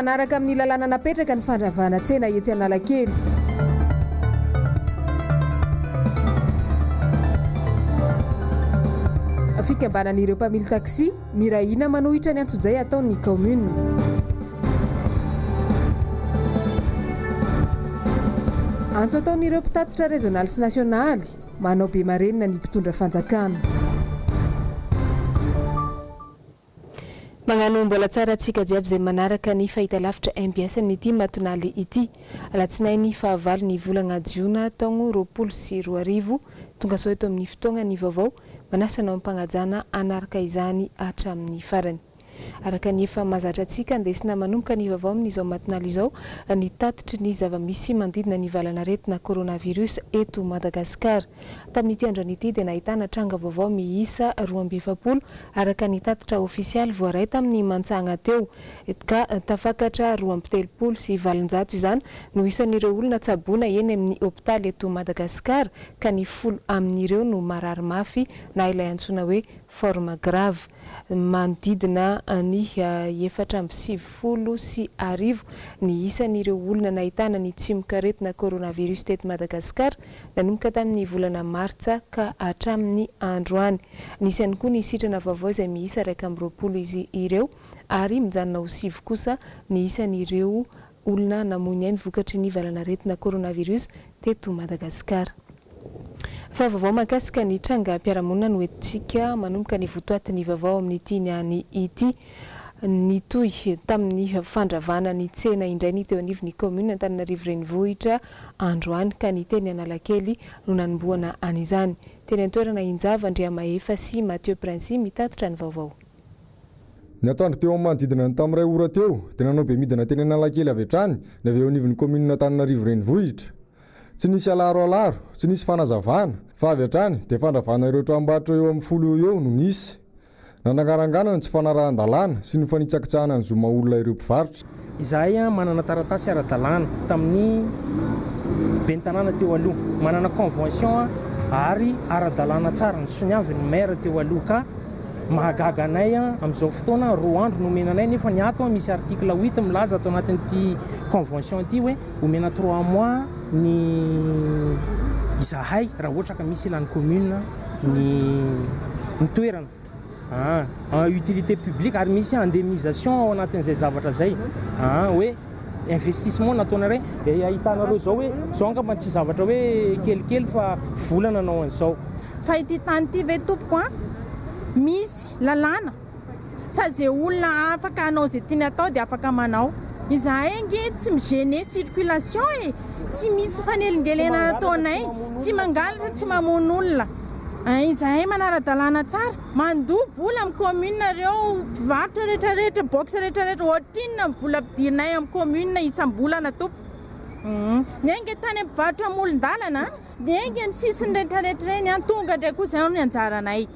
mifanaraka amin'ny lalàna napetraka ny fandravana tsena etsy Analakely. Fikambanan'ireo mpamily taxi, miray hina manohitra ny antsojay ataon'ny kaominina. Antso ataon'ireo mpitatitra rezionaly sy nasionaly, manao be marenina ny mpitondra fanjakana. Magnano mbola tsara antsika jiaby izay manaraka ny fahitalavitra mbs amin'ity matonaly ity. Alatsinainy fahavalo ny volagna jiona taogno 2020. Tongasoa eto amin'ny fotoagna ny vaovao. Manasa anao am-pagnajana hanaraka izany hatramin'ny farany. Araka ny efa mahazatra antsika, andesina manomboka ny vaovao amin'izao matinaly izao ny tatitry ny zava-misy manodidina ny valan'aretina coronavirus eto Madagasikara. Tamin'ity androany ity dia nahitana tranga vaovao miisa 42 araka ny tatitra ofisialy voaray tamin'ny mantsagna teo ka tafakatra 832 izany no isan'ireo olona tsaboina eny amin'ny hopitaly eto Madagasikara ka ny folo amin'ireo no marary mafy na ilay antsoina hoe forme grave. Manodidina ny 1094 ny isan'ireo olona nahitana ny tsimokaretina coronavirus teto Madagasikara nanomboka tamin'ny volana martsa ka hatramin'ny androany. Nisy ihany koa ny sitrana vaovao izay miisa 21 izy ireo ary mijanona ho sivy kosa ny isan'ireo olona namoy ny ainy vokatry ny valanaretina coronavirus teto Madagasikara. Fa vaovao mahakasika ny trangam-piarahamonina no entintsika manomboka ny votoatin'ny vaovao amin'ity niany ity. Nitohy tamin'ny fandravana ny tsena indray ny teo anivon'ny kaominina Antananarivo Renivohitra androany ka ny teny Analakely no nanombohana an'izany. Teny an-toerana i Njava Andriamahefa sy Mathieu Princy mitatitra ny vaovao. Ny atoandro teo amin'ny manodidina ny tamin'ny iray ora teo dia nanao bemidina teny Analakely avy hatrany ny avy eo anivon'ny kaominina Antananarivo Renivohitra. Tsy nisy alaroalaro, tsy nisy fanazavana, fa avy hatrany dia fandravana ireo tranombarotra eo amin'ny folo eo ho eo no nisy. Nanangarangana ny tsy fanarahan-dalàna sy ny fanitsakitsahana ny zo maha olona ireo mpivarotra. Izahay manana taratasy ara-dalàna tamin'ny ben'ny tanàna teo aloha, manana convention ary ara-dalàna tsara, nosoniavin'ny maire teo aloha ka mahagaga anay amin'izao fotoana roa andro no omena anay nefa ny ato misy article huit milaza ato anatin'ity convention ity hoe omena trois mois ny izahay raha ohatra ka misy ilan'ny commune ny ny toerana aa en utilité publique ary misy indemnisation ao anatin'izay zavatra izay aa hoe investissement nataonareo dia ahitanareo izao hoe izao angamba tsy zavatra hoe kelikely fa vola nanao an'izao. Fa ity tany ity ve tompoko an misy lalàna Sa ze olona afaka hanao ze tiany atao de afaka manao. Izahay ange tsy mi gêner circulation e! Tsy misy fanelingelenana ataonay, tsy mangalatra, tsy mamono olona. Ein izahay manara-dalàna tsara, mandoa vola amin'ny commune ireo mpivarotra rehetra rehetra, box rehetra rehetra, ohatrinona ny vola ampidirinay amin'ny commune isam-bolana tompoko. Hum. Niainga tany amin'ny mpivarotra amoron-dalana, niainga ny sisiny rehetra rehetra ireny an, tonga indray koa izao ny anjaranay.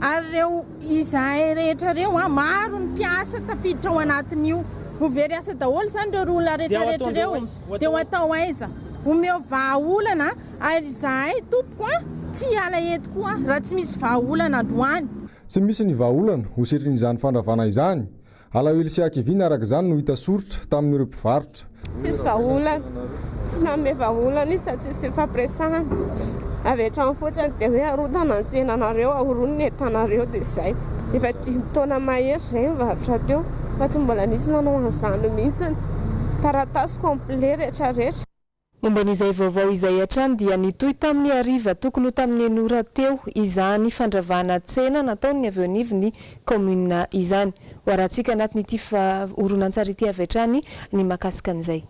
Ary ireo izahay rehetra ireo an, maro ny mpiasa tafiditra ao anatin'io. Ho very asa daholo izany ireo olona rehetra rehetra ireo. Dia ho atao aiza? Omeo vahaolana ary izahay tompoko an, tsy hiala eto koa raha tsy misy vahaolana androany. Tsy misy ny vahaolana ho setrin'izany fandravana izany Alahelo sy hakiviana araka izany no hita soritra tamin'ireo mpivarotra. Tsisy vahaolana, tsy nanome vahaolana izy sady tsisy fifampiresahana. Avy hatrany fotsiny dia hoe arodana ny tsenanareo, ahorono ny entanareo dia izay. Efa dimy taona mahery izay nivarotra teo fa tsy mbola nisy nanao an'izany mihitsy. Taratasy complet rehetrarehetra. Momba an'izay vaovao izay hatrany dia nitohy tamin'ny hariva tokony ho tamin'ny enina ora teo izany fandravana tsena nataon'ny avy eo anivon'ny kaominina izany. Ho arahantsika anatin'ity horonantsary ity avy hatrany ny mahakasika an'izay.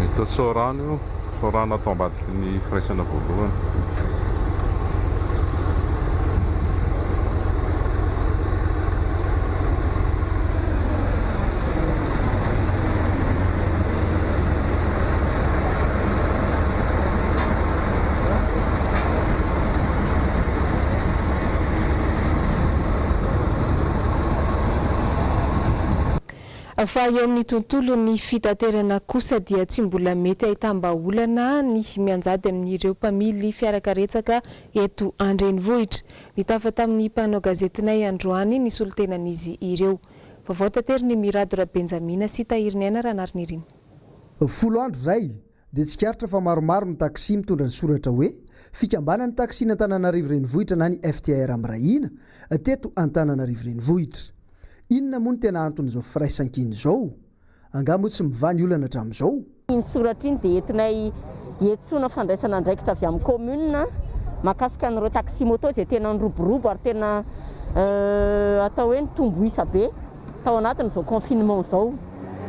Eto Soarano io, Soarano ato ambadiky ny firaisana voalohany. Fa eo amin'ny tontolon'ny fitaterana kosa dia tsy mbola mety ahitam-bahaolana ny mianjady amin'ireo mpamily fiarakaretsaka eto an-drenivohitra. Nitafa tamin'ny mpanao gazetinay androany ny solontenan'izy ireo. Vaovao taterin'i Mirado Rabenjamina sy Tahiriniaina Ranarinirina. Folo andro izay dia tsikaritra fa maromaro ny taxi mitondra ny soratra hoe Fikambanan'ny Taxi-n'Antananarivo Renivohitra na ny FTAR miray hina teto Antananarivo Renivohitra. Inona moa no tena anton'izao firaisankina izao? Angaha moa tsy mivaha ny olana hatramin'izao? Iny soratra iny dia entinay hiantsoana fandraisana andraikitra avy amin'ny commune mahakasika an'ireo taxi moto izay tena niroborobo ary tena atao hoe nitombo isa be tao anatin'izao confinement izao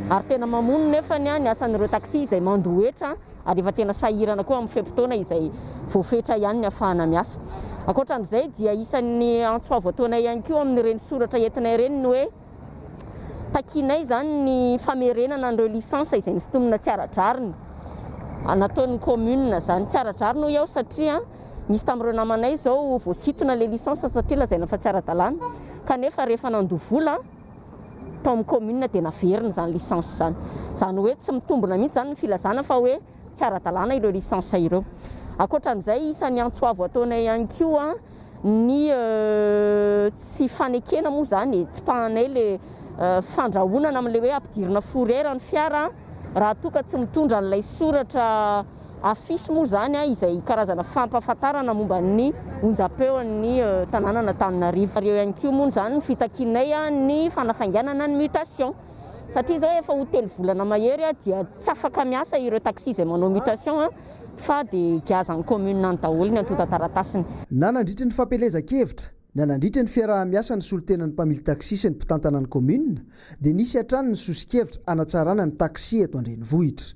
ary tena mamono nefa ny asan'ireo taxi izay mandoa hetra ary efa tena sahirana koa amin'ny fe-potoana izay voafetra ihany ny ahafahana miasa. Ankoatra an'izay dia isan'ny antso avo ataonay ihany koa amin'ireny soratra entinay ireny ny hoe takianay izany ny famerenana an'ireo licence izay nosintomina tsy ara-drariny nataon'ny commune izany. Tsy ara-drariny hoy aho satria misy tamin'ireo namanay izao voasintona ilay licence satria lazaina fa tsy ara-dalàna kanefa rehefa nandoa vola tao amin'ny commune dia naverina izany licence izany. Izany hoe tsy mitombina mihitsy izany ny filazana fa hoe tsy ara-dalàna ireo licence ireo. Ankoatra an'izay, isan'ny antso avo ataonay ihany koa ny tsy fanekena moa izany e, tsipahanay ilay fandrahonana amin'ilay hoe ampidirina fourrière ny fiara raha toa ka tsy mitondra an'ilay soratra affiche moa izany izay karazana fampahafantarana momba ny onjam-peon'ny tanànan'Antananarivo. Ary eo ihany koa moa izany ny fitakianay ny fanafainganana ny mutation satria izao efa ho telo volana mahery dia tsy afaka miasa ireo taxi izay manao mutation fa dia giazan'ny commune any daholo ny antontan-taratasiny. Na nandritry ny fampielezan-kevitra na nandritra ny fiaraha-miasa ny solontenan'ny mpamily taxi sy ny mpitantana ny commune dia nisy hatrany ny soso-kevitra hanatsarana ny taxi eto an-drenivohitra.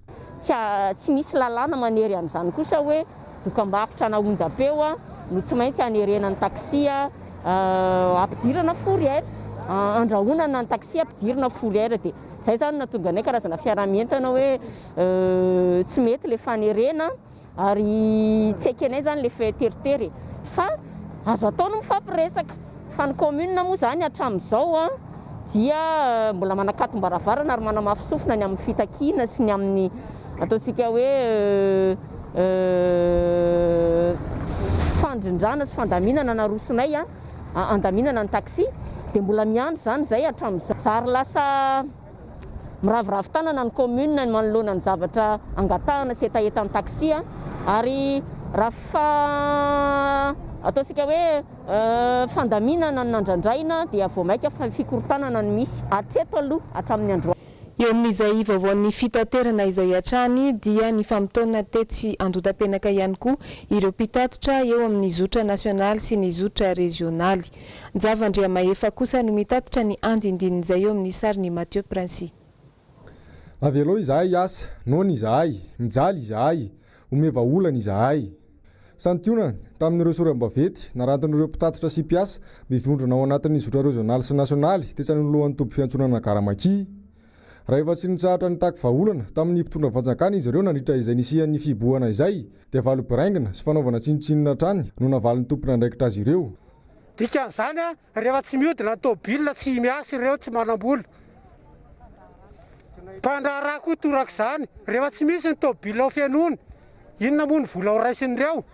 Tsy tsy misy lalàna manery an'izany kosa hoe dokambarotra na onjam-peo no tsy maintsy hanerena ny taxi hampidirana fourrière, andrahonana ny taxi hampidirina fourrière dia izay izany no nahatonga anay karazana fiaraha-mientana hoe tsy mety ilay fanerena. Ary tsy ekenay zany le fait teritery e! Fa azo atao ny mifampiresaka. Fa ny commune moa zany hatramin'izao an dia mbola manakatom-baravarana ary manamafy sofina ny amin'ny fitakiana sy ny amin'ny ataontsika hoe fandrindrana sy fandaminana narosonay an andaminana ny taxi dia mbola miandry zany izay hatramin'izao. Zary lasa Miraviravy tanana ny commune manoloana ny zavatra angatahana sy hetahetan'ny taxi ary raha fa ataontsika hoe fandaminana no nandrandraina dia vao maika fikorontanana no misy hatreto aloha hatramin'ny androany. Eo amin'izay vaovaon'ny fitaterana izay hatrany dia nifamotoana tetsy Andotapenaka ihany koa ireo mpitatitra eo amin'ny zotra nasionaly sy ny zotra rezionaly. Njava Andriamahefa kosa no mitatitra ny andindinin'izay eo amin'ny sarin'i Mathieu Princi. Avelao izahay hiasa, noana izahay, mijaly izahay, omeo vahaolana izahay. Santionany tamin'ireo sora-baventy narantin'ireo mpitatitra sy mpiasa mivondrona ao anatin'ny zotra rezionaly sy nasionaly tetsy anoloan'ny toby fiantsonana Gara Maki. Raha efa tsy nitsahatra nitaky vahaolana tamin'ny mpitondra fanjakana izy ireo nandritra izay nisian'ny fihibohana izay dia valy biraingina sy fanaovana tsinontsinona hatrany no navalin'ny tompon'andraikitra azy ireo. Dikan'izany, rehefa tsy mihodina ny tômôbilina tsy miasa ireo tsy manam-bola. Mpandraharaha koa torak'izany, rehefa tsy misy ny tômôbilina ho fenoina, inona moa ny vola ho raisin'ireo?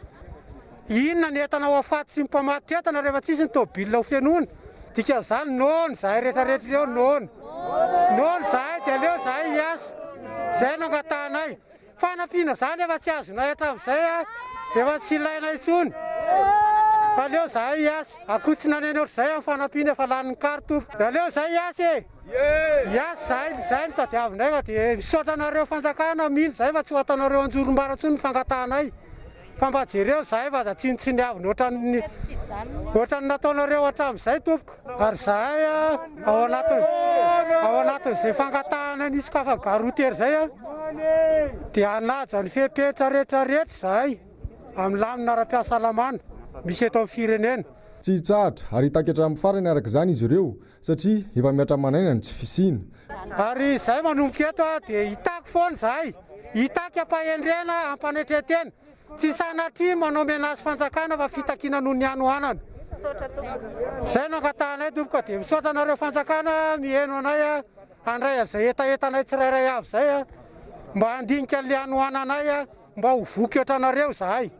Inona ny entana ho afatotry ny mpamatotra entana rehefa tsisy ny tômôbilina ho fenoina? Dikan'izany, noana izahay rehetrarehetra ireo, noana. Noana izahay dia aleo izahay hiasa. Izay no angatahanay. Fanampiana izany efa tsy azonay hatramin'izay a, efa tsy ilaina intsony. Fa aleo izahay hiasa. Akoho tsy naneno ohatr'izay amin'ny fanampiana efa lanin'ny kary tompoko. Aleo izahay hiasa e! Hiasa izahay, izay no tadiavinay fa dia misaotra anareo fanjakana mino izahay fa tsy ho ataonareo anjorom-bara intsony ny fangatahanay. Fa mba jereo izahay fa aza tsinontsiniavina ohatran'ny ohatran'ny nataonareo hatramin'izay tompoko. Ary izahay ao anatin ao anatin'izay fangatahana ny hisokafan'ny gare routière izay dia hanaja ny fepetra rehetra rehetra izahay amin'ny lamina ara-pahasalamana misy eto amin'ny firenena. Tsy hitsahatra ary hitaky hatramin'ny farany araka izany izy ireo satria efa mihatra aman'aina ny tsy fisiana. Ary izahay manomboka eto dia hitaky foana izahay, hitaky am-pahendrena, am-panetren-tena. Tsy sanatria manao menace fanjakana fa fitakiana noho ny hanoanana. Izay no angatahanay tompoko ka dia misaotra anareo fanjakana miheno anay handray an'izay hetahetanay tsirairay avy izay mba handinika an'ilay hanoananay mba ho voky ohatranareo izahay.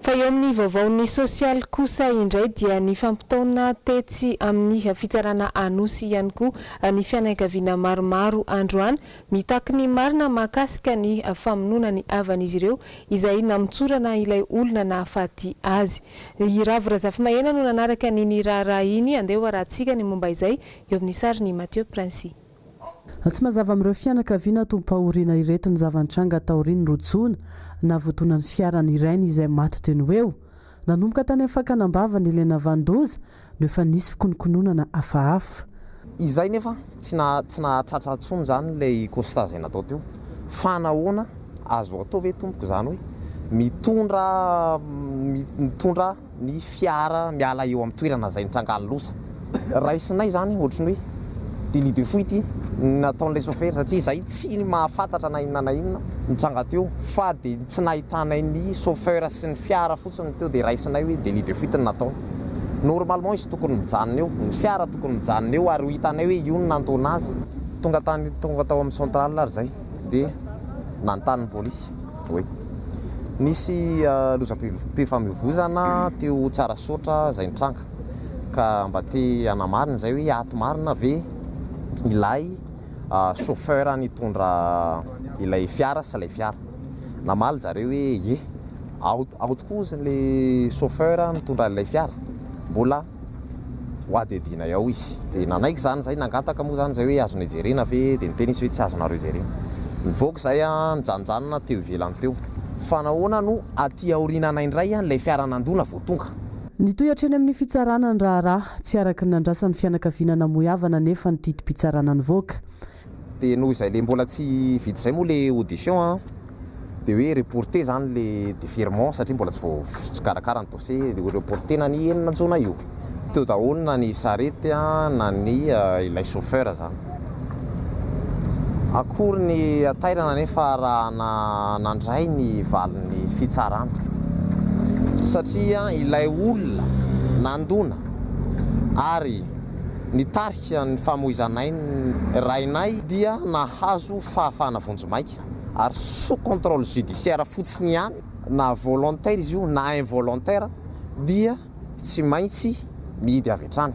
Fa eo amin'ny vaovaon'ny sosialy kosa indray dia nifampitaona tetsy amin'ny fitsarana Anosy ihany koa ny fianakaviana maromaro androany mitaky ny marina mahakasika ny famonoana ny havan'izy ireo izay namotsorana ilay olona nahafaty azy. I Ravo Razafimahena no nanaraka an'iny raharaha iny, andeha ho arahantsika ny momba izay eo amin'ny sarin'i Mathieu Princi. Tsy mazava amin'ireo fianakaviana tompahoriana ireto ny zava-nitranga taorian'ny rojona nahavoadona ny fiaran'ny rainy izay maty teo no eo. Nanomboka tany amin'ny fakana am-bavany ilay navanon-doza no efa nisy fikononkononana hafahafa. Izay nefa tsy tsy nahatratra intsony izany ilay constat izay natao teo. Fa nahoana? Azo atao ve tompoko izany hoe mitondra mitondra ny fiara miala eo amin'ny toerana izay nitrangan'ny loza. Raisinay izany ohatry ny hoe délit de fuite ny nataon'ilay chauffeur satria izahay tsy mahafantatra na inona na inona nitranga teo fa dia tsy nahitanay ny chauffeur sy ny fiara fotsiny teo dia raisinay hoe délit de fuite ny nataony. Normalement izy tokony mijanona eo, ny fiara tokony mijanona eo ary ho hitanay hoe io no nandona azy. Tonga tany tonga tao amin'ny centrale ary izay dia nanontany ny polisy hoe nisy lozam-pifamoivoizana teo Tsarasaotra izay nitranga ka mba te hanamarina izay hoe ato marina ve ilay chauffeur nitondra ilay fiara sy ilay fiara. Namaly zareo hoe ie, ao ao tokoa hozy ilay chauffeur nitondra ilay fiara, mbola ho hadihadianay ao izy. Dia nanaiky izany izahay, nangataka moa izany izahay hoe azonay jerena ve, dia niteny izy hoe tsy azonareo jerena. Nivoaka izahay, nijanonjanona teo ivelany teo. Fa nahoana no aty aoriananay indray ilay fiara nandona vao tonga? Nitohy hatreny amin'ny fitsarana ny raharaha. Tsy araka ny nandrasan'ny fianakaviana namoy havana anefa ny didim-pitsarana nivoaka. Dia noho izay le mbola tsy vita izay moa le audition an, dia hoe reporter zany le deferment satria mbola tsy voakarakara ny dossier, dia ho reporter-na ny enina jona io. Teo daholo na ny sarety na ny ilay chauffeur zany. Akory ny hatairana anefa raha nandray ny valin'ny fitsarana satria ilay olona nandona ary nitarika ny famoizanay ny rainay dia nahazo fahafahana vonjimaika ary sous contrôle judiciaire fotsiny ihany, na volontaire izy io na involontaire dia tsy maintsy mihidy avy hatrany.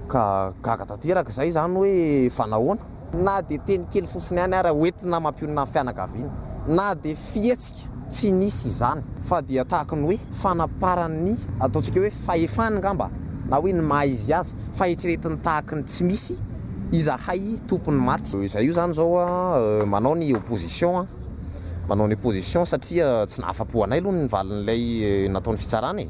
Ka gaga tanteraka izay izany hoe fa nahoana? Na dia teny kely fotsiny ihany ary hoentina mampionona ny fianakaviana, na dia fihetsika tsy nisy izany fa dia tahaky ny hoe fanaparan'ny ataontsika hoe fahefany ngamba na hoe ny maha izy azy fa eritreretiny tahaky ny tsy misy izahay tompon'ny maty. Izay io izany izao manao ny opposition manao ny opposition satria tsy nahafapo anay aloha ny valin'ilay nataon'ny fitsarana e!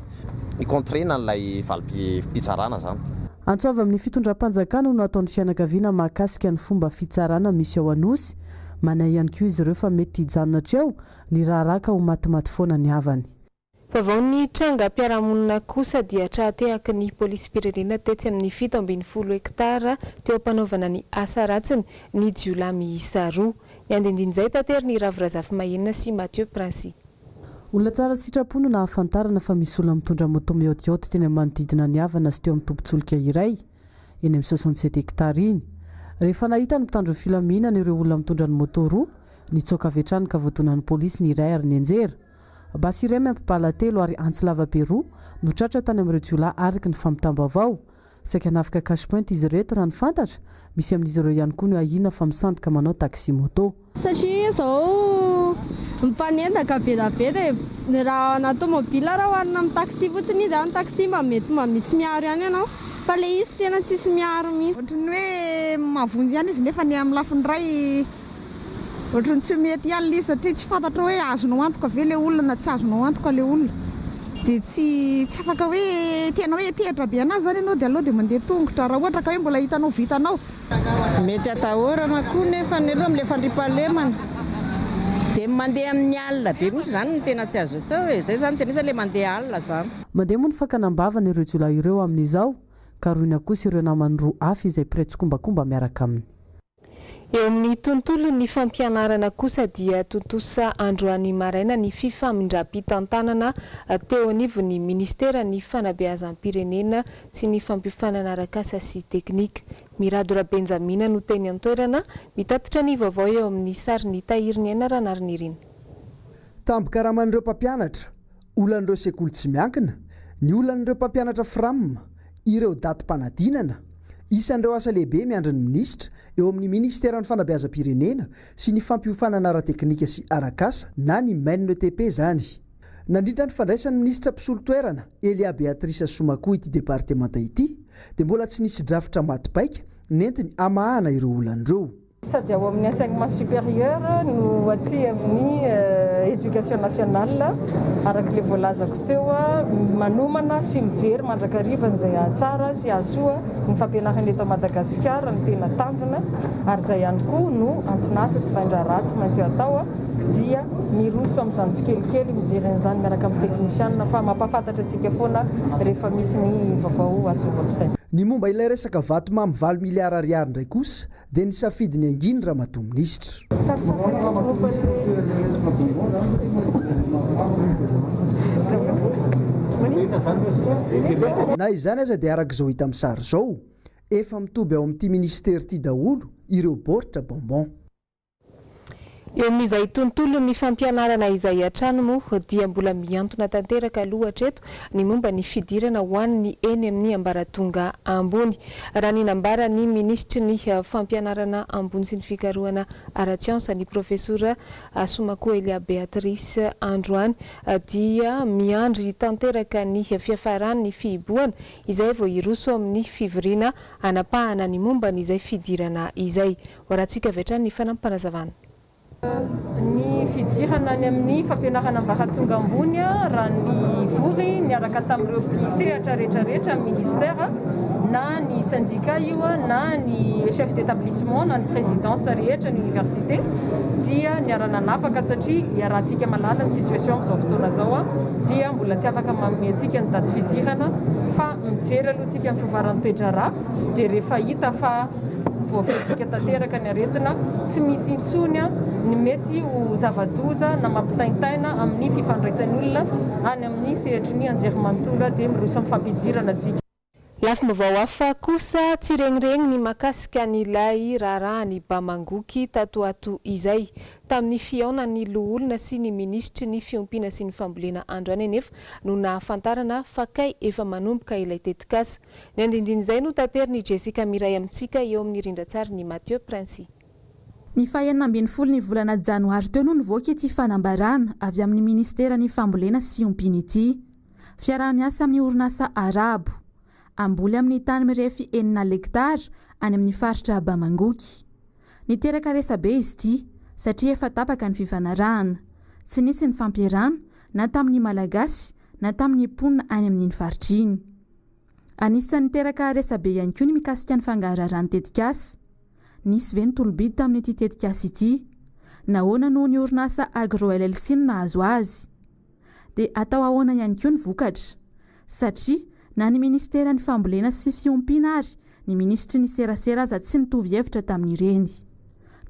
Ni-contrer-na an'ilay valim-pitsarana izany. Antso avy amin'ny fitondram-panjakana no nataon'ny fianakaviana mahakasika ny fomba fitsarana misy ao Anosy. Manahy ihany koa izy ireo fa mety hijanona hatreo ny raharaha ka ho matimaty foana ny havany. Vaovao ny trangam-piarahamonina kosa dia tra-tehaky ny polisim-pirenena tetsy amin'ny 17 hektara teo am-panaovana ny asa ratsiny ny jiolahy miisa roa. Ny andindinin'izay taterin'i Ravo Razafimahenina sy Mathieu Princy. Olona tsara sitrapo no nahafantarana fa misy olona mitondra moto mihaodihaody teny amin'ny manodidina ny havana sy teo amin'ny tobin-tsolika iray eny amin'ny 67 hectares iny. Rehefa nahita ny mpitandro ny filaminana ireo olona mitondra ny moto roa, nitsoaka avy hatrany ka voadonan'ny polisy ny iray ary nianjera. Basy iray miampy bala telo ary antsy lavabe roa no tratra tany amin'ireo jiolahy araka ny fampitam-baovao. Saika hanafika cash point izy ireto raha ny fantatra, misy amin'izy ireo ihany koa no ahiana fa misandoka manao taxi moto. Satria izao mpanendaka be da be dia raha anaty tomobile raha oharina amin'ny taxi fotsiny izy any taxi mba mety mba misy miaro ihany ianao fa le izy tena tsisy miaro mihitsy. Ohatran'ny hoe mahavonjy ihany izy nefa ny amin'ny lafiny iray Ohatran'ny tsy mety ihany ilay izy satria tsy fantatrao hoe azonao antoka ve ilay olona na tsy azonao antoka ilay olona. Dia tsy tsy afaka hoe tena hoe hitehitra be anazy izany ianao dia aleo dia mandeha tongotra raha ohatra ka hoe mbola hitanao vitanao. Mety atahorana koa nefa ny aloha amin'ilay fandriampahalemana. Dia ny mandeha amin'ny alina be mihitsy izany no tena tsy azo atao e. Izay izany tena izy ilay mandeha alina izany. Mandeha moa ny fakana am-bavany ireo jiolahy ireo amin'izao, karohina kosa ireo namany roa hafa izay mpiray tsikombakomba miaraka aminy. Eo amin'ny tontolon'ny fampianarana kosa dia tontosa androany maraina ny fifamindram-pitantanana teo anivon'ny minisiteran'ny Fanabeazam-pirenena sy ny fampiofanana arak'asa sy teknika. Mirado Rabenjamina no teny an-toerana, mitatitra ny vaovao eo amin'ny sarin'i Tahiriniaina Ranarinirina. Tambin-karaman'ireo mpampianatra, olan'ireo sekoly tsy miankina, ny olan'ireo mpampianatra Fram, ireo datim-panadinana. Isan'ireo asa lehibe miandry ny minisitra eo amin'ny minisiteran'ny Fanabeazam-pirenena sy ny fampiofanana ara-teknika sy arak'asa na ny MENTP izany. Nandritra ny fandraisan'ny minisitra mpisolo toerana, Elia Béatrice Somakoa ity departemanta ity dia mbola tsy nisy drafitra maty paika nentiny hamahana ireo olana ireo. Sady ao amin'ny enseignement supérieur no aty amin'ny éducation nationale, araka ilay voalazako teo, manomana sy mijery mandrakariva an'izay hahatsara sy hahasoa ny fampianarana eto Madagasikara no tena tanjona ary izay ihany koa no anton'asa sy vain-draharaha tsy maintsy atao dia miroso amin'izany tsikelikely mijery an'izany miaraka amin'ny teknisianina fa mampahafantatra antsika foana rehefa misy ny vaovao azo ampitaina. Ny momba ilay resaka vatomamy valo miliara ariary indray kosa Dia nisafidy ny hanginy ramatoa minisitra. Na izany aza dia araka izao hita amin'ny sary izao, efa mitoby ao amin'ity minisitera ity daholo ireo baoritra bonbon. Eo amin'izay tontolon'ny fampianarana izay hatrany moa dia mbola mihantona tanteraka aloha hatreto ny momba ny fidirana ho an'ny eny amin'ny ambaratonga ambony. Raha ny nambaran'ny minisitry ny fampianarana ambony sy ny fikarohana ara-tsiansa, ny profesora Assoumacou Elia Béatrice androany dia miandry tanteraka ny fiafaran'ny fihibohana izay vao hiroso amin'ny fivoriana hanapahana ny momba an'izay fidirana izay. Hoarahantsika avy hatrany ny fanampim-panazavana. Ny fidirana any amin'ny fampianarana ambaratonga ambony raha nivory niaraka tamin'ireo mpisehatra rehetra rehetra amin'ny ministère na ny syndicat io na ny chef d'établissement na ny présidence rehetra ny université dia niara-nanapaka satria iarahantsika mahalala ny situation amin'izao fotoana izao dia mbola tsy afaka manome antsika ny daty fidirana fa mijery aloha tsika ny fivoaran'ny toe-draharaha dia rehefa hita fa Voafehitsika tanteraka ny aretina, tsy misy intsony ny mety ho zava-doza na mampitaintaina amin'ny fifandraisan'ny olona any amin'ny sehatry ny anjerimanontolo dia miroso amin'ny fampidirana antsika. Lafim-baovao hafa kosa, tsy regniregny ny mahakasika an'ilay raharahan'i Bamangoky tato ho ato izay. Tamin'ny fihaonan'ny loholona sy ny minisitry ny fiompiana sy ny fambolena androany anefa no nahafantarana fa kay efa manomboka ilay tetikasa. Ny andindinin'izay no taterin'i Jessica Miray amintsika eo amin'ny rindran-tsarin'i Mathieu Princi. Ny fahenina ambin'ny folo ny volana janoary teo no nivoaka ity fanambarana avy amin'ny ministeran'ny fambolena sy fiompiana ity. Fiaraha-miasa amin'ny orinasa Arabo. Hamboly amin'ny tany mirefy enina hektara any amin'ny faritra Bamangoky. Niteraka resabe izy ity satria efa tapaka ny fifanarahana. Tsy nisy ny fampierana na tamin'ny Malagasy na tamin'ny mponina any amin'iny faritra iny. Anisan'ny niteraka resabe ihany koa ny mikasika ny fangaraharahan'ny tetikasa. Nisy ve ny tolo-bidy tamin'ity tetikasa ity? Nahoana no ny orinasa Agro LLC no nahazo azy? Dia atao ahoana ihany koa ny vokatra? Satria na ny minisiteran'ny fambolena sy fiompiana ary ny minisitry ny serasera aza tsy nitovy hevitra tamin'ireny.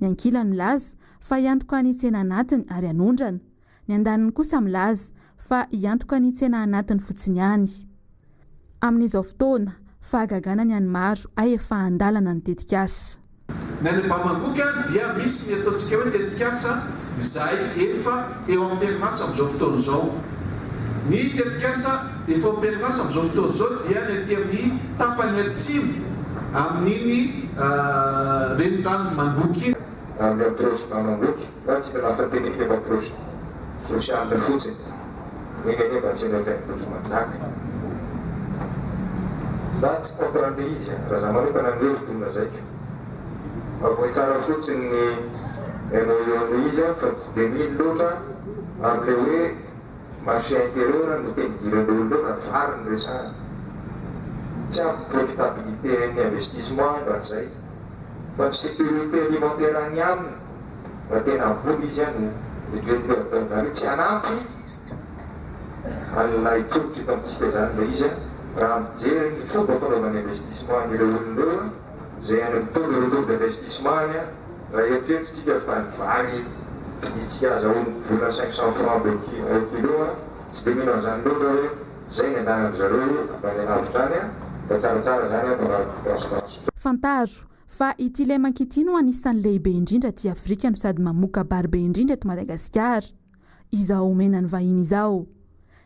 Ny ankilany milaza fa hiantoka ny tsena anatiny ary hanondrana. Ny andaniny kosa milaza fa hiantoka ny tsena anatiny fotsiny ihany. Amin'izao fotoana, fahagagana ny an'ny maro hay efa an-dalana ny tetikasa. Ny any Bamangoky dia misy ny ataontsika hoe tetikasa izay efa eo am-perinasa amin'izao fotoana izao. Ny tetikasa efa eo am-perinasa amin'izao fotoana izao dia ny aty amin'ny tapany atsimo amin'iny reniranon'i Mangoky iny. Amin'ny approche Bamangoky fa tsy tena afa tenenina fa approche sociale fotsiny. Enga anie mba tsy hanao ilay approche manjaka. Za tsy contre an'ilay izy an, raha za manokana ny hevitro no lazaiko. Avoay tsara fotsiny ny MOU an'ilay izy an, fa tsy dia mino loatra amin'ilay hoe marché intérieur no teny idiran'ireo olona ireo na vary no resahana. Tsy ampy profitabilité ny investissement any raha izay. Fa ny sécurité alimentaire any aminy raha tena ambony izy no eritreretina hoe ataony izany hoe tsy hanampy an'ilay tolotra eto amintsika izany ilay izy raha mijery ny fomba fanaovana investissement an'ireo olona ireo izay any amin'ny taux de retour d'investissement any raha eritreritritsika fa ny vary vidintsika azahoany vola 500 francs au kilo tsy dia mino an'izany loatra hoe izay ny andalan-dry zareo avy any alavitra any fa tsaratsara izany mba branche branche. Fantaro fa ity lemaka ity no anisan'ny lehibe indrindra aty Afrika no sady mamoka bary be indrindra eto Madagasikara. Izao omena ny vahiny izao.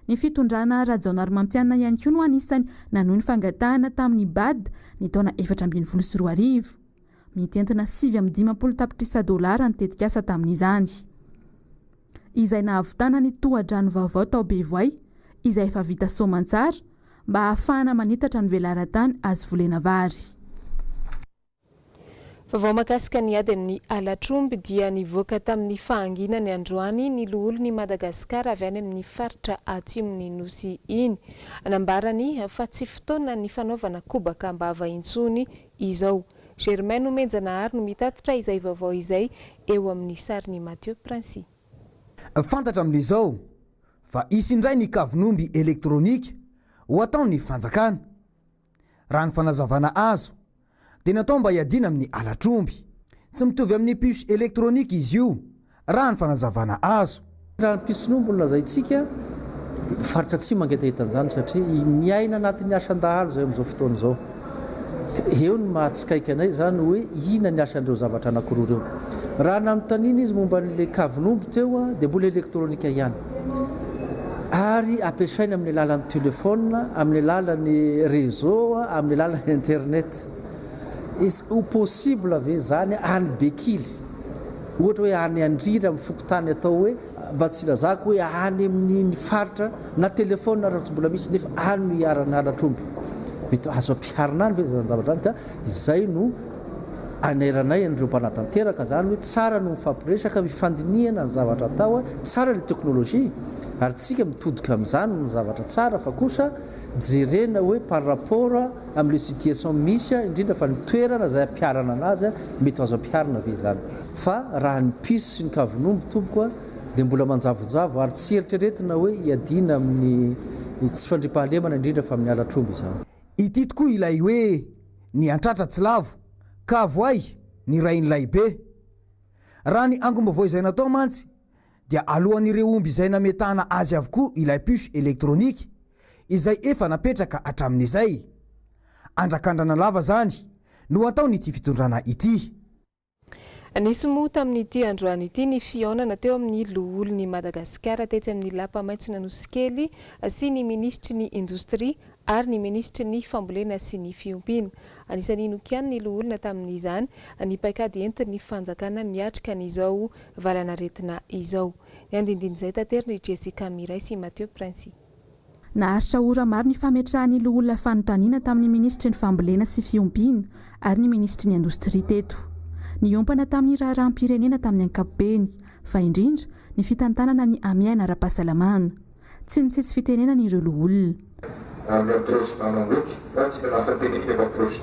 Ny fitondrana Rajaonarimampianina ihany koa no anisany nanohy ny fangatahana tamin'ny Bad ny taona 2014. Mitentina 59 tapitrisa dolara ny tetikasa tamin'izany. Izay nahavitana ny tohadrano vaovao tao Bevoay, izay efa vita soamantsara, mba hahafahana manitatra ny velaran-tany azo volena vary. Vaovao mahakasika ny ady amin'ny halatr'omby dia nivoaka tamin'ny fahanginany androany ny loholon'i Madagasikara avy any amin'ny faritra atsimon'ny Nosy iny. Nambarany fa tsy fotoanan'ny fanaovana kobaka am-bava intsony izao. Germain Nomenjanahary no mitatitra izay vaovao izay eo amin'ny sarin'i Mathieu Princi. Fantatra amin'izao fa hisy indray ny kavin'omby elektronika ho ataon'ny fanjakana. Raha ny fanazavana azo dia natao mba hiadiana amin'ny halatr'omby. Tsy mitovy amin'ny puce électronique izy io, raha ny fanazavana azo. Raha ny puce-n'omby no lazaintsika dia ny faritra atsimo mangetaheta an'izany satria miaina anatin'ny asan-dahalo izay amin'izao fotoana izao. Ka eo no mahatsikaiky anay izany hoe inona ny asan'ireo zavatra anankiroa ireo. Raha nanontaniana izy momba an'ilay kavin'omby teo dia mbola elektronika ihany. Ary ampiasaina amin'ny alalan'ny telephone, amin'ny alalan'ny réseau, amin'ny alalan'ny internet. Est-ce ho possible ve izany any Bekily? Ohatra hoe any Andrira amin'ny fokontany atao hoe, mba tsy hilazako hoe any amin'iny faritra na telephone ary tsy mbola misy nefa any no iharan'ny halatr'omby. Mety azo ampiharina any ve izany zavatra izany ka izay no anairanay an'ireo mpanatanteraka izany hoe tsara no mifampiresaka, mifandinihana ny zavatra atao, tsara ilay teknolojia ary tsika mitodika amin'izany no zavatra tsara fa kosa jerena hoe par rapport amin'ilay situation misy indrindra fa ny toerana izay ampiharana anazy mety ho azo ampiharina ve izany fa raha ny piso sy ny kavin'omby tompoko dia mbola manjavonjavo ary tsy eritreretina hoe hiadiana amin'ny tsy fandriampahalemana indrindra fa amin'ny halatr'omby izany. Ity tokoa ilay hoe ny antratra tsy lavo ka avoay ny rain'ilay be. Raha ny angom-baovao izay natao mantsy dia alohan'ireo omby izay nametahana azy avokoa ilay puce électronique izay efa napetraka hatramin'izay. Andrakandrana lava izany no ataon'ity fitondrana ity. Nisy moa tamin'ity androany ity ny fihaonana teo amin'ny loholon'i Madagasikara tetsy amin'ny Lapa Maitson'Anosikely sy ny minisitry ny Indostria ary ny minisitry ny Fambolena sy ny Fiompiana. Anisan'ny nokianin'ny loholona tamin'izany ny paikady entin'ny fanjakana miatrika an'izao valanaretina izao. Ny andindin'izay taterin'i Jessica Miray sy Mathieu Princi. Naharitra ora maro ny fametrahan'ny loholona fanontaniana tamin'ny minisitry ny Fambolena sy Fiompiana ary ny minisitry ny Indostria teto. Niompana tamin'ny raharaham-pirenena tamin'ny ankapobeny, fa indrindra ny fitantanana ny hamehana ara-pahasalamana. Tsy nitsitsy fitenenana ireo loholona. Amin'ny approche manamboky fa tsy tena afa tenenina fa approche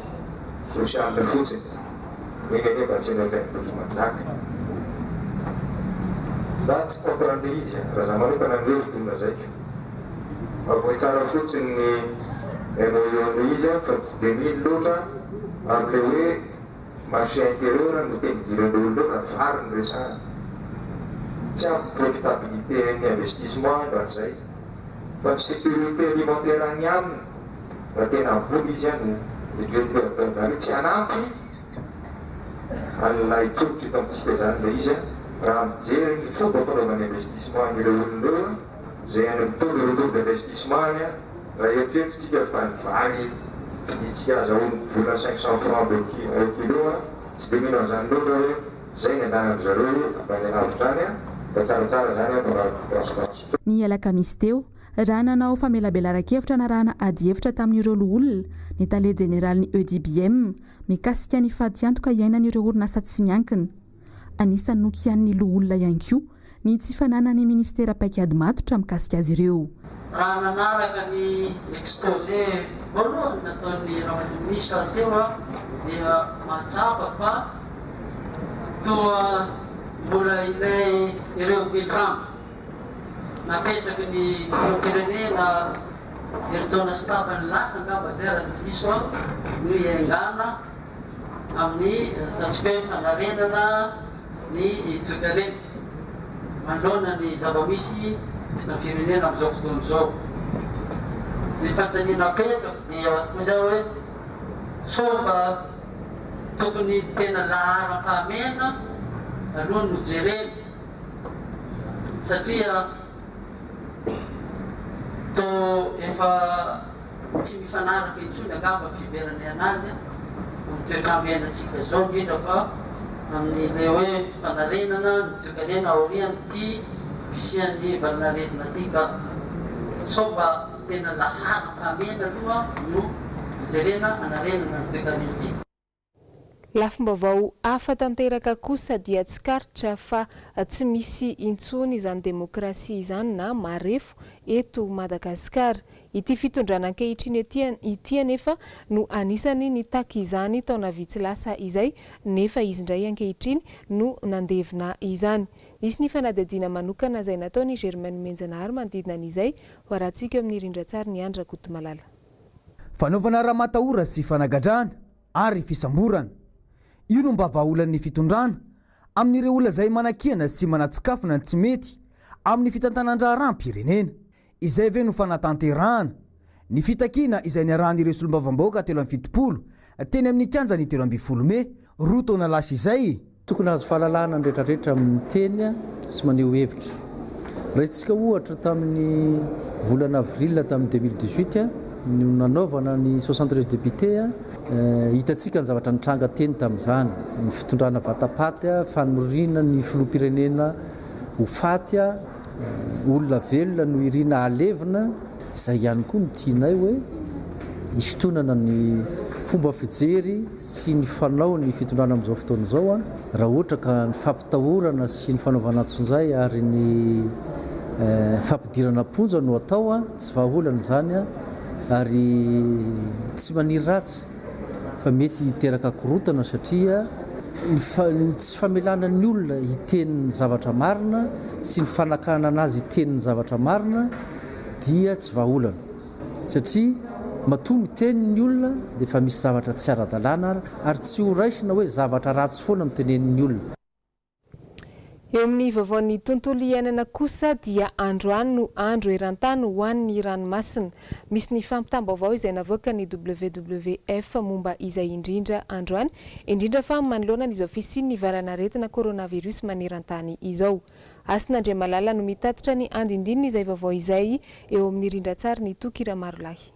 sociale fotsiny. Enga anie mba tsy hanao ilay approche manjaka. Za tsy contre an'ilay izy an, raha za manokana ny hevitro no lazaiko. Avoay tsara fotsiny ny MOU an'ilay izy fa tsy dia mino loatra amin'ilay hoe marché intérieur no tena idiran'ireo olona ireo raha vary no resahana. Tsy ampy profitabilité ny investissement any raha izay. Fa ny sécurité alimentaire any aminy raha tena hamboly izy no eritrereto hoe ataony. Izany hoe tsy hanampy an'ilay tolotra eto amintsika izany ilay izy raha mijery ny fomba fanaovana investissement an'ireo olona ireo izay any amin'ny taux de retour d'investissement any raha eritreritritsika fa ny vary vidintsika azahoany vola 500 francs de au kilo tsy dia mino an'izany loatra hoe izay ny andalan-dry zareo avy any alavitra any fa tsaratsara izany mba branche branche. Ny alakamisy teo, raha nanao famelabelaran-kevitra narahana adihevitra tamin'ireo loholona, ny tale jeneralin'ny EDBM, mikasika ny fatiantoka iainan'ireo orinasa tsy miankina. Anisan'ny nokianin'ny loholona ihany koa ny tsy fananan'ny minisitera paikady matotra mikasika azy ireo. Raha nanaraka ny exposé voalohany nataon'ny Ramatoa Minisitra teo aho dia mahatsapa fa toa mbola ilay ireo velirano napetraky ny filoham-pirenena herintaona sy tapany lasa angamba izay raha tsy diso aho no hiaingàna amin'ny ataontsika hoe fanarenana ny toekarena manoloana ny zava-misy eto amin'ny firenena amin'izao fotoana izao. Ny fanontaniana apetrako dia hoy izaho hoe sao mba tokony tena laharam-pahamehana aloha no jerena satria Toa efa tsy mifanaraka intsony angamba ny fiheveranay anazy amin'ny toetr'andro iainantsika izao, indrindra fa amin'ilay hoe fanarenana ny toekarena aorian'ity fisian'ny valanaretina ity ka sao mba tena laharam-pahamehana aloha no jerena hanarenana ny toekarentsika. Lafim-baovao hafa tanteraka kosa dia tsikaritra fa tsy misy intsony izany demokrasia izany na marefo eto Madagasikara. Ity fitondrana ankehitriny ity anefa no anisany nitaky izany taona vitsy lasa izay nefa izy indray ankehitriny no nandevina izany. Nisy ny fanadihadiana manokana izay nataon'i Germain Nomenjanahary manodidina an'izay ho arahantsika eo amin'ny rindran-tsarin'i Andry Rakotomalala. Fanaovana ramatahora sy fanagadrana ary fisamborana. Io no mba vahaolan'ny fitondrana amin'ireo olona izay manakiana sy manatsikafona ny tsy mety amin'ny fitantanan-draharaham-pirenena. Izay ve no fanatanterahana ny fitakiana izay niarahan'ireo solombavambahoaka 73 teny amin'ny kianjan'ny 13 mey, roa taona lasa izay? Tokony hahazo fahalalahana ny rehetrarehetra amin'ny miteny sy maneho hevitra. Raisintsika ohatra tamin'ny volana avril tamin'ny 2018 no nanaovana ny 73 députés, hitantsika ny zavatra nitranga teny tamin'izany, ny fitondrana vatapaty, faniriana ny filoham-pirenena ho faty, Olona velona no irina halevina, izay ihany koa no tianay hoe hisintonana ny fomba fijery sy ny fanao ny fitondrana amin'izao fotoana izao raha ohatra ka ny fampitahorana sy ny fanaovana antsonjay ary ny fampidirana am-ponja no atao, tsy vahaolana izany ary tsy maniry ratsy. fa mety hiteraka korontana satria ny tsy famelana ny olona hiteny ny zavatra marina sy ny fanakanana azy hiteny ny zavatra marina dia tsy vahaolana satria matoa miteny ny olona dia efa misy zavatra tsy ara-dalàna ary tsy ho raisina hoe zavatra ratsy foana no tenenin'ny olona. Eo amin'ny vaovaon'ny tontolo iainana kosa dia androany no andro eran-tany ho an'ny ranomasina. Misy ny fampitam-baovao izay navoakan'ny WWF momba izay indrindra androany, indrindra fa manoloana an'izao fisian'ny valanaretina coronavirus maneran-tany izao. Hasina Andriamalala no mitatitra ny andindinin'izay vaovao izay eo amin'ny rindran-tsarin'i Toky Ramarolahy.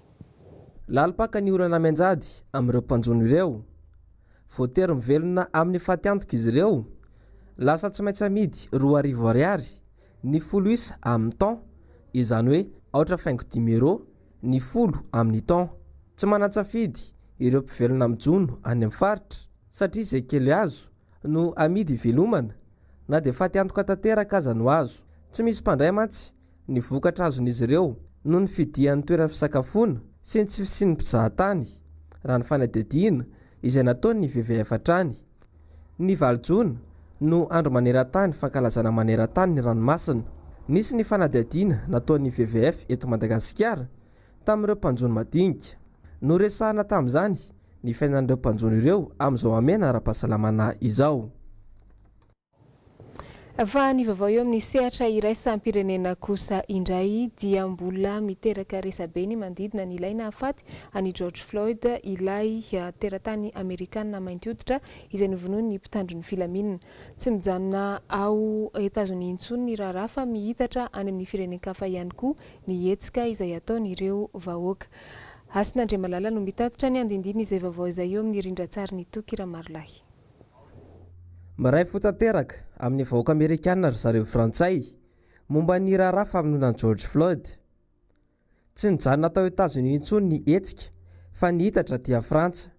Lalim-paka ny olana mianjady amin'ireo mpanjono ireo. Voatery mivelona amin'ny fatiantoka izy ireo. Lasa tsy maintsy amidy 2000 ariary ny folo isa amin'ny thon, izany hoe aotra faingo dimy euros ny folo amin'ny thon. Tsy manan-tsafidy ireo mpivelona amin'ny jono any amin'ny faritra satria izay kely azo no amidy hivelomana na dia fatiantoka tanteraka aza no azo. Tsy misy mpandray mantsy ny vokatra azon'izy ireo noho ny fidian'ny toerana fisakafoana sy ny tsy fisian'ny mpizahatany, raha ny fanadihadiana izay nataon'ny WWF hatrany. Ny valo jona no andro maneran-tany fankalazana maneran-tany ny ranomasina. Nisy ny fanadihadiana nataon'ny WWF eto Madagasikara tamin'ireo mpanjono madinika. Noresahana tamin'izany ny fiainan'ireo mpanjono ireo amin'izao hamehana ara-pahasalamana izao. Fa ny vaovao eo amin'ny sehatra iraisam-pirenena kosa indray dia mbola miteraka resabe ny manodidina ny ilay nahafaty an'i George Floyd, ilay teratany amerikana mainty hoditra izay novonoin'ny mpitandro ny filaminana. Tsy mijanona ao Etazonia intsony ny raharaha fa mihitatra any amin'ny firenen-kafa ihany koa ny hetsika izay ataon'ireo vahoaka. Hasina Andriamalala no mitatitra ny andindiny izay vaovao izay eo amin'ny rindran-tsarin'i Toky Ramarolahy. Miray fo tanteraka amin'ny vahoaka amerikana ry zareo frantsay momba ny raharaha famonoana an'i George Floyd. Tsy nijanona tao Etazonia intsony ny hetsika fa nihitatra aty Frantsa.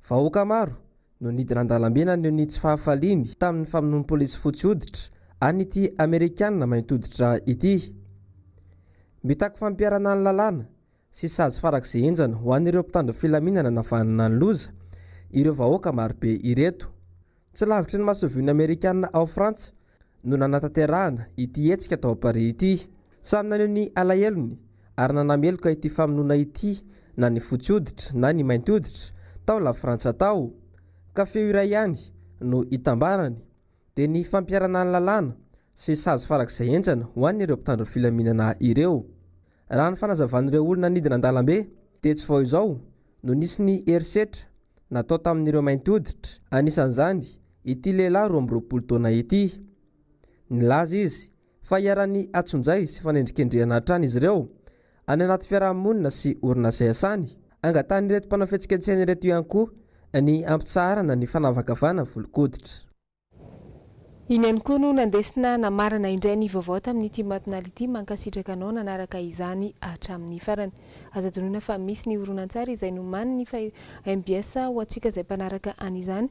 Vahoaka maro no nidina an-dalambe naneho ny tsy fahafaliany tamin'ny famonoan'ny polisy fotsy hoditra an'ity amerikana mainty hoditra ity. Mitaky fampiharana ny lalàna sy sazy farak'izay henjana ho an'ireo mpitandro filaminana navanona ny loza ireo vahoaka marobe ireto. Tsy lavitry ny masoivohon'ny Amerikana ao Frantsa no nanatanterahana ity hetsika tao Paris ity. Samy naneho ny alahelony ary nanameloka ity famonoana ity na ny fotsy hoditra na ny mainty hoditra tao Lafrantsa tao, ka feo iray ihany no itambarany dia ny fampiharana ny lalàna sy sazy farak'izay henjana ho an'ireo mpitandro filaminana ireo. Raha ny fanazavan'ireo olona nidina an-dalambe dia tsy vao izao no nisy ny herisetra natao tamin'ireo mainty hoditra, anisan'izany ity lehilahy 22 taona ity. Nilaza izy fa iharan'ny antsonjay sy fanendrikendrehana hatrany izy ireo any anaty fiaraha-monina sy orinasa iasany. Angatahan'ireto mpanao fihetsiketsehana ireto ihany koa ny hampitsaharana ny fanavakavahana volon-koditra. Iny ihany koa no nandesina namarana indray ny vaovao tamin'ity matinale ity, mankasitraka anao nanaraka izany hatramin'ny farany. Aza adinoina fa misy ny horonantsary izay nomanin'ny mbs ho antsika izay mpanaraka an'izany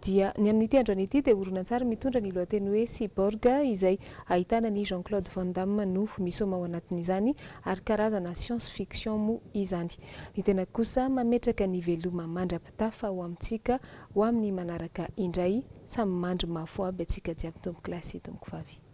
dia ny amin'ity androany ity dia horonantsary mitondra ny lohateny hoe Cyborg izay ahitana an'i Jean Claude Van Damme no misoma ao anatin'izany ary karazana science fiction moa izany. Ny tena kosa mametraka ny veloma mandra-pitafa ho amintsika ho amin'ny manaraka indray. Samy mandry mafo aby atsika jiaby tompoko lahy sy tompoko vavy.